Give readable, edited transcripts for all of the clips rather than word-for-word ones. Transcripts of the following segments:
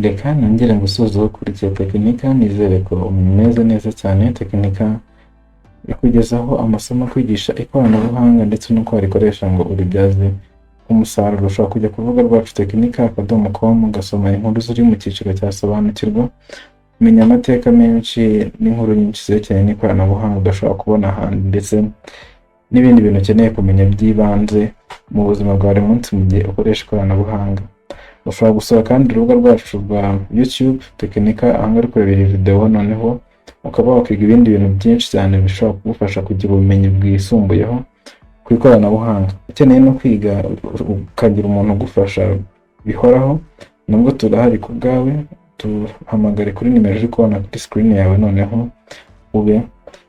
Reka nongere ngusuhuze ukurikiye Tekinika, nizere ko umeze neza cyane. Tekinika ikugezaho amasomo akwigisha ikoranabuhanga ndetse n'uko warikoresha ngo uribyaze umusaruro. Ushobora kujya ku rubuga rwacu tekinika.com, ugasoma inkuru ziri mu cyiciro cya sobanukirwa, umenya amateka menshi n'inkuru nyinshi zerekeranye n'ikoranabuhanga udashobora kubona ahandi, ndetse n'ibindi bintu ukeneye kumenya by'ibanze mu buzima bwa buri munsi mu gihe ukoresha ikoranabuhanga. Ushobora gusura kandi urubuga rwacu rwa YouTube Tekinika, aho ngaho uri kurebera iyi video, noneho ukaba wakwiga ibindi bintu byinshi cyane bishobora kugufasha kugira ubumenyi bwisumbuyeho ku ikoranabuhanga. Ukeneye no kwiga ukagira umuntu ugufasha bihoraho, nubwo turahari ku bwawe. Tuhamagare kuri nimero uri kubona kuri screen yawe, noneho ube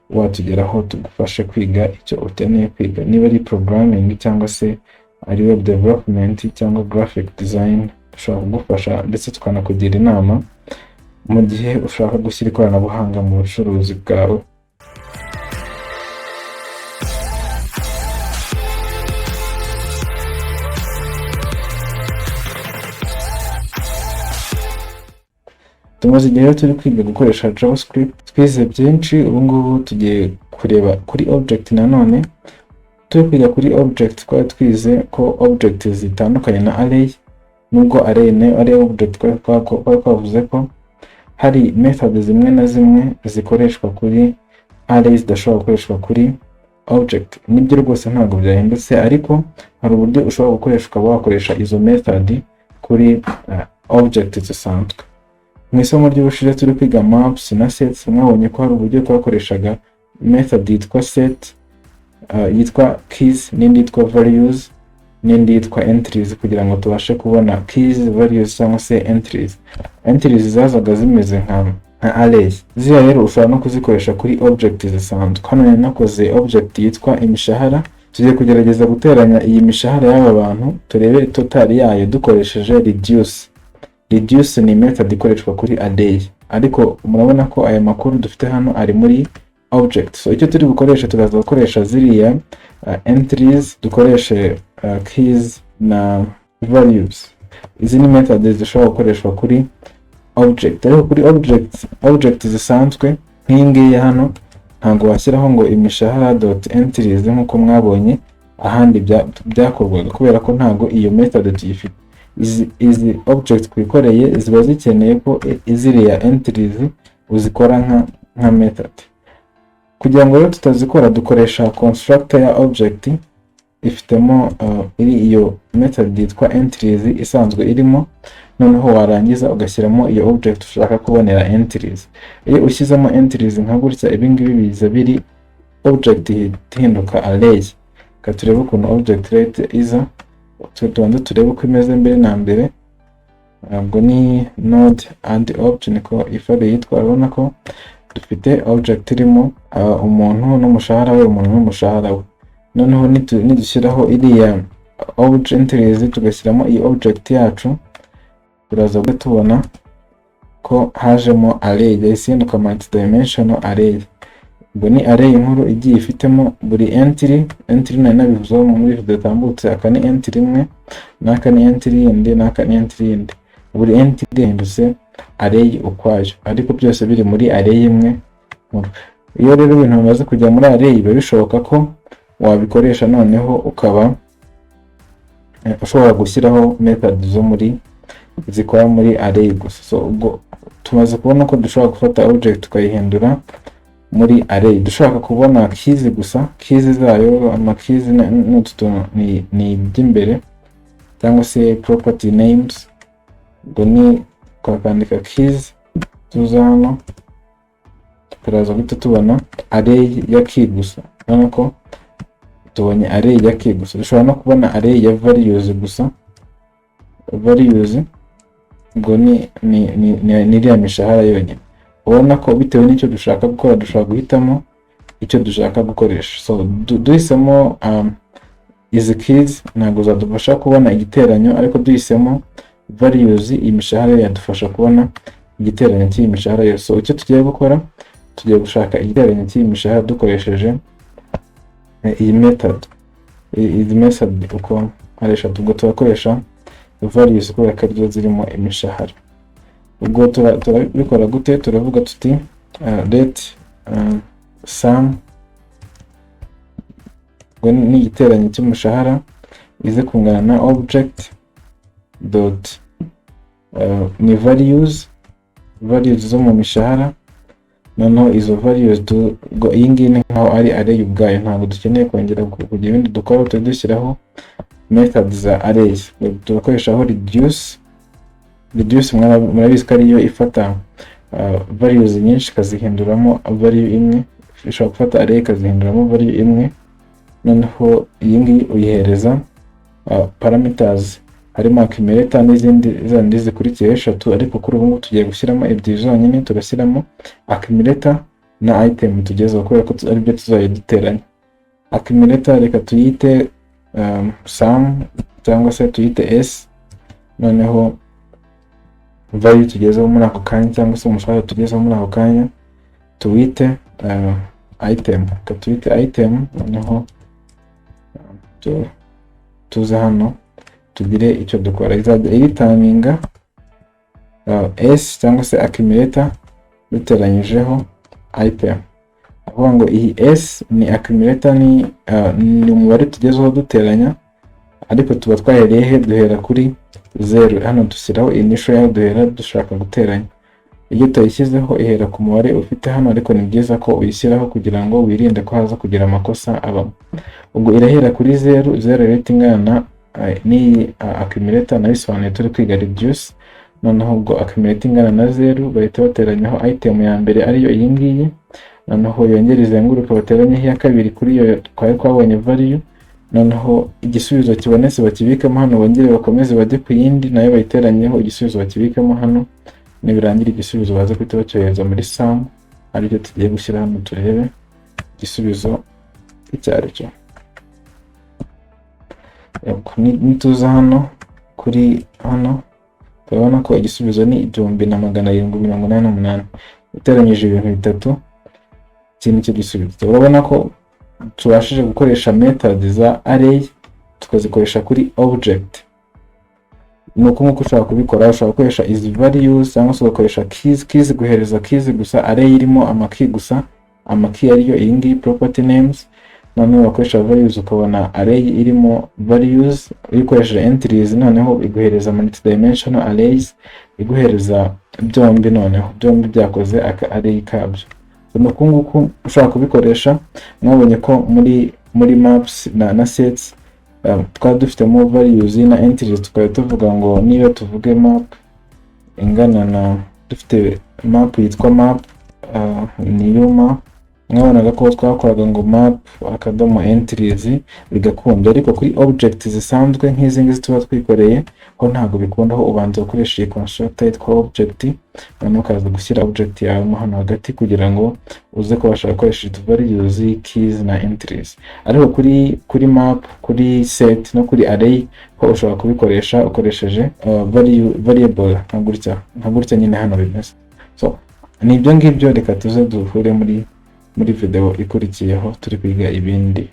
watugeraho tugufashe kwiga icyo ukeneye kwiga, niba ari programming cyangwa se ari web development cyangwa graphic design, dushobora kugufasha ndetse tukanakugira inama mu gihe ushaka gushyira ikoranabuhanga mu bucuruzi bwawe. Tumaze igihe rero turi kwiga gukoresha JavaScript, twize byinshi. Ubu ngubu tugiye kureba kuri object. Nanone turi kwiga kuri object, twari twize ko object zitandukanye na array, nubwo array nayo ari object. Twari twavuze ko hari method zimwe na zimwe zikoreshwa kuri array zidashobora gukoreshwa kuri object. Nibyo rwose, ntabwo byahindutse, ariko hari uburyo ushobora gukoresha ukaba wakoresha izo method kuri object zisanzwe. Mu isomo ry'ubushize turi kwiga maps na sets, mwabonye ko hari uburyo twakoreshaga method yitwa set, yitwa keys, n'indi yitwa values, n'indi yitwa entries, kugira ngo tubashe kubona keys, values cyangwa se entries. Entries zazaga zimeze nka array. Ziriya rero ushobora no kuzikoresha kuri object zisanzwe. Hano nari nakoze object yitwa imishahara. Tugiye kugerageza guteranya iyi mishahara y'aba bantu, turebe total yayo dukoresheje reduce. Reduce ni method ikoreshwa kuri array, ariko murabona ko aya makuru dufite hano ari muri object. So icyo turi bukoreshe, turaza gukoresha ziriya entries, dukoreshe keys na values. Izi ni method zishobora gukoreshwa kuri object, ariko kuri object zisanzwe nk'iyi ngiyi hano, ntabwo washyiraho ngo imishahara dot entries nk'uko mwabonye ahandi byakorwaga, kubera ko ntabwo iyo method tuyifite. Izi object twikoreye ziba zikeneye ko ziriya entries uzikora nka method. Kugira ngo rero tutazikora, dukoresha constructor ya object ifitemo iri iyo method yitwa entries isanzwe irimo, noneho warangiza ugashyiramo iyo object ushaka kubonera entries. Iyo ushyizemo entries nka gutya, ibi ngibi biza biri object, ihita ihinduka array. Reka turebe ukuntu object rate iza. Tubanze turebe uko imeze mbere na mbere. Ntabwo ni node add object, niko ifile yitwa. Urabona ko dufite object irimo umuntu n'umushahara we, umuntu n'umushahara we. Noneho nidushyiraho iriya object entries, tugashyiramo iyi object yacu, turaza guhita tubona ko hajemo array, yahise ihinduka multidimensional array. Ubwo ni array nkuru igiye ifitemo buri entry. Entry nari nabivuzeho muri video yatambutse: aka ni entry imwe, n'aka ni entry yindi, n'aka ni entry yindi. Buri entry yahindutse array ukwayo, ariko byose biri muri array imwe nkuru. Iyo rero ibintu bimaze kujya muri array, biba bishoboka ko wabikoresha, noneho ukaba ushobora gushyiraho method zo muri zikora muri array gusa. So ubwo tumaze kubona ko dushobora gufata object tukayihindura muri array. Dushaka kubona keys gusa, keys zayo, ama keys n'utu tuntu ni iby'imbere cyangwa se property names. Ubwo ni twakandika keys, tuza hano, turaza guhita tubona array ya key gusa. Urabona ko tubonye array ya key gusa. Dushobora no kubona array ya values gusa. Values ubwo ni iriya mishahara yonyine. Ubona ko bitewe n'icyo dushaka gukora, dushobora guhitamo icyo dushaka gukoresha. So duhisemo izi keys ntabwo zadufasha kubona igiteranyo, ariko duhisemo values, iyi mishahara yadufasha kubona igiteranyo cy'iyi mishahara yose. So icyo tugiye gukora, tugiye gushaka igiteranyo cy'iyi mishahara dukoresheje iyi method, izi method uko ari eshatu. Ubwo turakoresha values kubera ko arizo zirimo imishahara. Ubwo turabikora gute? Turavuga tuti let sum, ubwo ni igiteranyo cy'umushahara, ize kungana na object dot ni values zo mu mishahara. Noneho izo values, iyi ngiyi ni nkaho ari array ubwayo, ntabwo dukeneye kongera kugira ibindi dukora. Tujya dushyiraho method za arrays, turakoreshaho reduce. Reduce murabizi ko ariyo ifata values nyinshi ikazihinduramo value imwe. Ishobora gufata array ikazihinduramo value imwe. Noneho iyi ngiyi uyihereza parameters harimo accumulator n'izindi zandi zikurikiye eshatu, ariko kuri ubu ngubu tugiye gushyiramo ebyiri zonyine. Turashyiramo accumulator na item tugezeho, kubera ko aribyo tuzajya duteranya. Accumulator reka tuyite sum cyangwa se tuyite s. Noneho value tugezeho muri ako kanya, cyangwa se umushahara tugezeho muri ako kanya, tuwite item. Reka tuyite item. Noneho tuze hano tugire icyo dukora. Izajya ireturninga s cyangwa se accumulator duteranyijeho item. Avuga ngo iyi s ni accumulator, ni umubare tugezeho duteranya, ariko tuba twahereye he? Duhera kuri zeru. Hano dushyiraho initial yaho duhera dushaka guteranya. Iyo utayishyizeho ihera ku mubare ufite hano, ariko ni byiza ko uyishyiraho kugira ngo wirinde ko haza kugira amakosa abamo. Ubwo irahera kuri zeru. Zeru rero ingana na n'iyi accumulator, nabisobanuye turi kwiga reduce. Noneho ubwo accumulator ingana na zeru, bahita bateranyaho item ya mbere, ariyo iyi ngiyi. Noneho yongere izenguruke, bateranyeho iya kabiri kuri iyo twari twabonye value. Noneho igisubizo kibonetse bakibikemo hano, bongere bakomeze bajye ku yindi, nayo bayiteranyeho, igisubizo bakibikemo hano. Nibirangira, igisubizo baze guhita bacyohereza muri sum, aricyo tugiye gushyira hano, turebe igisubizo icyo ari cyo. Nituza hano kuri hano, turabona ko igisubizo ni 1788. Uteranyije ibintu bitatu, iki ni cyo gisubizo. Urabona ko tubashije gukoresha method za array, tukazikoresha kuri object. Ni uko nguko ushobora kubikora. Ushobora gukoresha izi values cyangwa se ugakoresha keys. Keys guhereza keys gusa, array irimo amakey gusa, amakey ariyo iyi ngiyi property names. Noneho wakoresha values ukabona array irimo values. Iyo ukoresheje entries, noneho iguhereza multidimensional arrays, iguhereza byombi. Noneho byombi byakoze aka array kabyo. So, ni uku nguku ushobora kubikoresha. Mwabonye ko muri maps na sets twari dufitemo values na entries, tukaba tuvuga ngo niba tuvuge map ingana na, dufite map yitwa map, new map, mwabonaga ko twakoraga ngo map akadomo entries, bigakunda. Ariko kuri object zisanzwe nk'izi ngizi tuba twikoreye ho, ntabwo bikunda. Ho ubanza gukoresha iyi constructor yitwa object, noneho ukaza gushyira object yawe mo hano hagati kugira ngo uze kubasha gukoresha utu values, keys na entries. Ariko kuri map, kuri set no kuri array ho ushobora kubikoresha ukoresheje value variable nka gutya nyine hano bimeze. So ni ibyo ngibyo. Reka tuze duhure muri video ikurikiyeho turi kwiga ibindi.